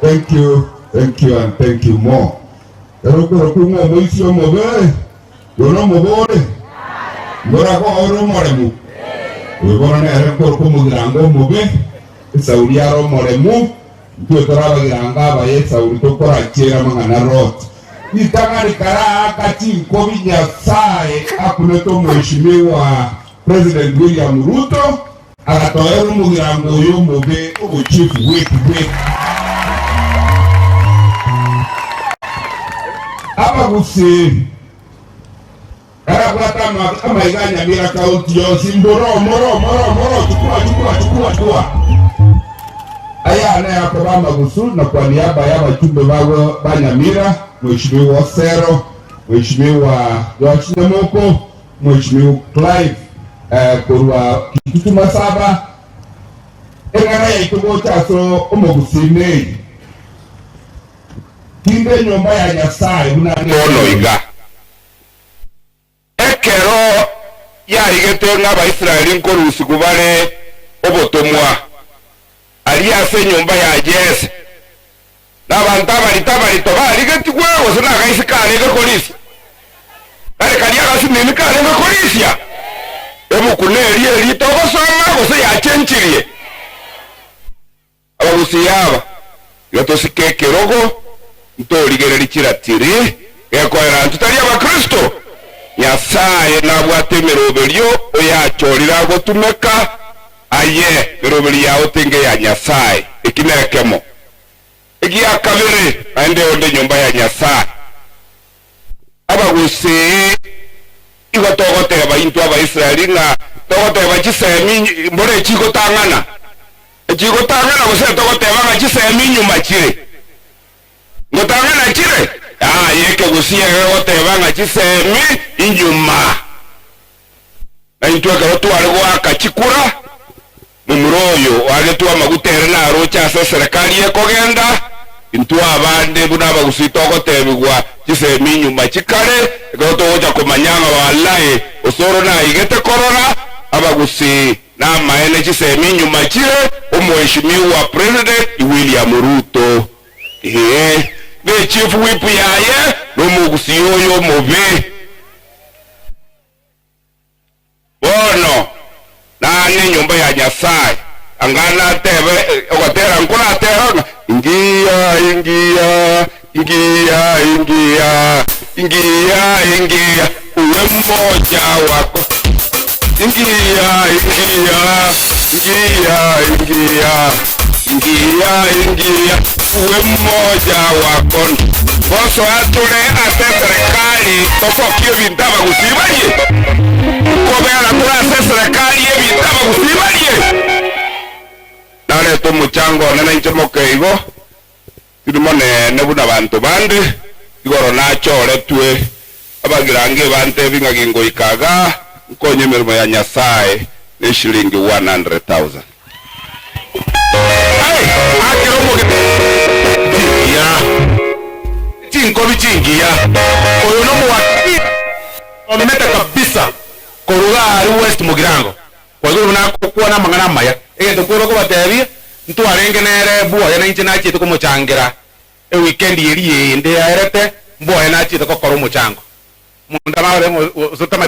Thank you, thank you and thank you more. Ere okorokwa ng'a omoisia omobe, oyo nomobe ore? Mborago ore omoremu? Oyo bono nere nkorokwa omogirango omobe, Esauri are omoremu, intwe tore abagirango abaye Esauri tokorachiera amang'ana Lot. Ritang'ani karaaka chinkobi Nyasae akunete omweshimiwa President William Ruto, Agatoera omogirango oyo omobe obochief bw'ekigwe. Abagusii barabwate amaiga a Nyamira County yonsi mboro moro moro moro chukua chukua chukua chukua. Aya nayakoba amagusu na kwa niaba y'abachumbe bago ba Nyamira, Mheshimiwa Osero, Mheshimiwa Joash Nyamoko, Mheshimiwa Clive korwa Kitutu Masaba, eng'ana yaito gocha ase omogusii neye, Tinde enyomba ya Nyasae buna nde bono iga. Ekero yarigete ng'a Abaisraeli nkorusigwa bare obotomwa aria ase enyomba ya Jese, Na abanto abarito abarito barigetigwe, gose nagaisi karenge korisia? Kare karia agasimimi karenge korisia? Ebuku neria eria togosoma, gose yachenchirie? Abagusii aba, iga tosike ekerogo, ntorigererie chiratiri, gekoera intwe tari abakristo? Nyasaye nabwate emeroberio oyachorire agotumeka, Aye, meroberi yao tenge ya Nyasae, eki nekemo. Egia kabere, naende onde nyomba ya Nyasae. Abagusii, igo togoteba intwe Abaisraeli ng'a togoteba chisemi mbore chigotang'ana, echigotang'ana gose togoteba ng'a chisemi nyuma chire. Ngotang'ana chire? Yaya, ekegusii egegoteba ng'a chisemi inyuma. Na intwe ekero tware goaka chikura, momura oyo oagetwe amaguta ere naroche ase eserekari ekogenda, intwe abande buna abagusii togotebigwa chisemi nyuma chikare, ekero togocha komanya ng'a walai Osoro naigete korora abagusii namaene chisemi nyuma chire Omoeshimiwa President William Ruto. Ee, ne chief whip yaye nomogusii oyo omobe. Bono naane enyomba ya Nyasae, anga natebe ogotera nkoratera ng'a, Ingiya, ingiya, ingiya, ingiya, ingiya, ingiya, uwe mmoja wako. Ingiya, ingiya, ingiya, ingiya, ingiya, ingiya, uwe mmoja wako. Gosoa tore ase eserekari tosokie ebinto abagusii barie? Nkobera tore ase eserekari ebinto abagusii barie? Narete omochango one nainche moke igo, tindi monene buna banto bande, igoro nachoretwe, abagirango ebantebi ng'a gingoika igaa, nkonye emeremo ya Nyasae neshilingi 100,000. Aye, akera omogeni chingiya, chinkobi chingiya. Oyo nomowakili omete kabisa korwa iga aria West Mugirango. Kwaigure buna agokwana amang'ana amaya. Egento kweba kobatebia, ntwarenge nere bwoye na inche nachiete komochangera ewikendi eria ende yaerete, mbwoye nachiete gokora omochango. Omonto amanye goteba ng'a gose tamanyeti.